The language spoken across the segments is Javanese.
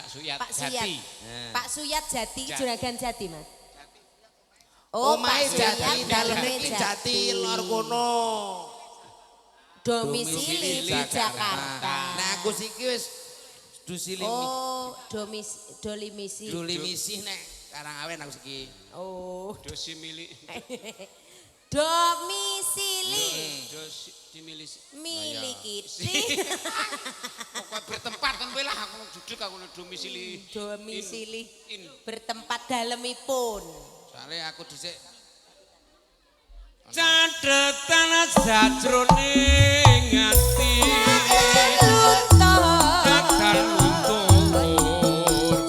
Suyat. Pak Suyat. Jati. Pak Suyat Jati, Juragan Jati, Mas. Oh, Omahe Pak Suyat Jati, daleme iki Jati lor kono. Domisili di Jakarta. Nah, aku siki wis domisili. Oh, dolimisi. Dolimisi nek Karangawen aku siki. Oh. Dosimili. Domisili. Dosimili. Miliki. Pokoknya bertempat kan kowe lah aku judeg aku domisili. Domisili. Bertempat dalemipun. Soale aku dhisik Cathetan sajroning ati. Dadal luntur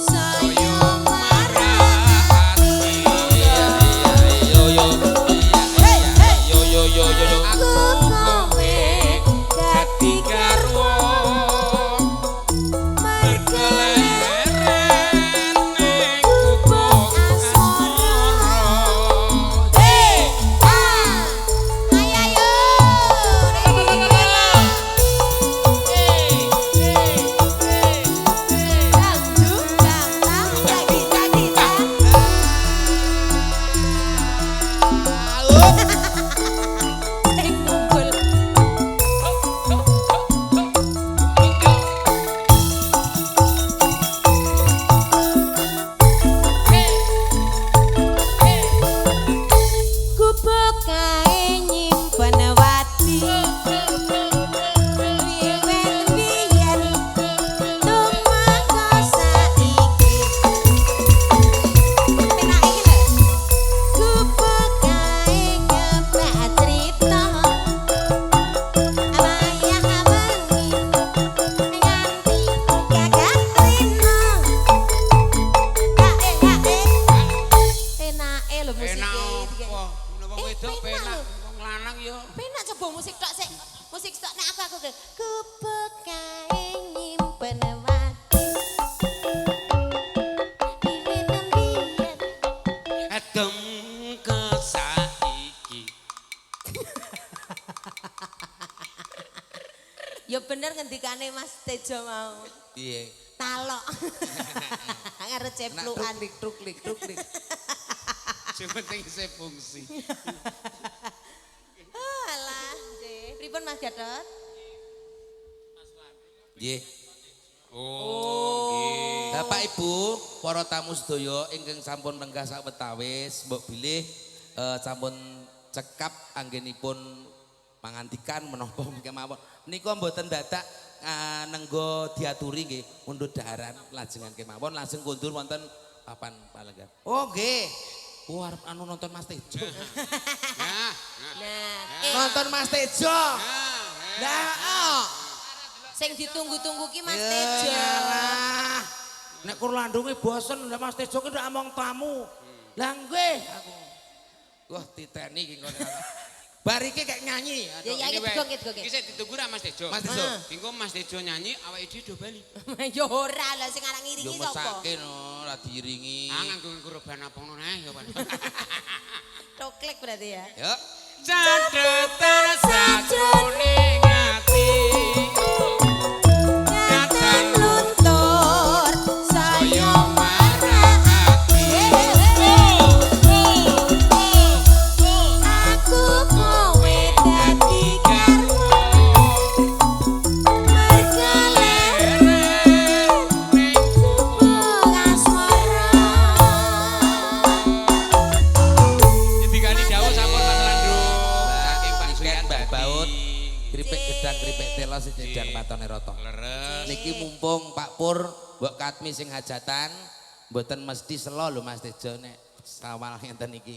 Saya marah ati. Yo yo yo yo yo yo yo. Aku kowe Dadi garwa berkeleren ning gubuk asmara. Hey, ah, ayo Gubuk kae nyimpen wati wiwit biyen tumeka saiki. Penak iki lho. Gubuk kae kebak crita wayah wengi nganti gagak rina. Penake lho musike. Penak apa? Wong wedok Penak penak, lho. wong lanang yo. Penak coba musik tok sik. Musik tok nek aku ke gubuk kae nyimpen wati. Wiwit mbiyen. Adem kesaiki. Ya bener ngendikane Mas Tejo mau. Piye? Talok. Karo Nak ceplukan. truklik truklik truklik. Sing penting isih fungsi. Alah, nggih. Pripun Mas Gatot? Nggih. Oh, nggih. Bapak Ibu, para tamu sedaya ingkang sampun lenggah sawetawis, mbok bilih sampun cekap anggenipun mangandikan menapa kemawon. Menika mboten dadak nenggo diaturi nggih mundhut daharan lajengan kemawon langsung kondur wonten papan palenggan. Oh nggih. Oh arep anu nonton Mas Tejo. Nah, Nah, Nonton Mas Tejo. nah, Lah, oh. sing ditunggu-tunggu ki Mas Tejo. Yalah. Nek kur landunge bosen, lah Mas Tejo ki ndak among tamu. Lah nggih aku. Wah, titeni iki ngono. Bar iki kayak nyanyi. Ya ya iki digongke digongke. Iki sik ditunggu ra Mas Tejo. Mas Tejo. Engko Mas Tejo nyanyi awake dhewe do bali. Ya ora lah sing arang Yo ngiringi sapa? mesake no, lah diiringi. Ah nganggo nggo apa ngono neh ya Pak. Toklek berarti ya. Yuk. Cathetan sajroning ati. Katan luntur Saya saya marah ati. Aku kowe dadi garwa merkeleren Ning gubuk asmara. Ngendikane dawuh sampun Mas Landung. Saking Pak Suyat Mbak Baut, Jati. keripik gedang keripik telo sing jedang patone rata. Leres. Niki mumpung Pak Pur mbok Katmi sing hajatan mboten mesti selo lho Mas Tejo nek sawal ngenten iki.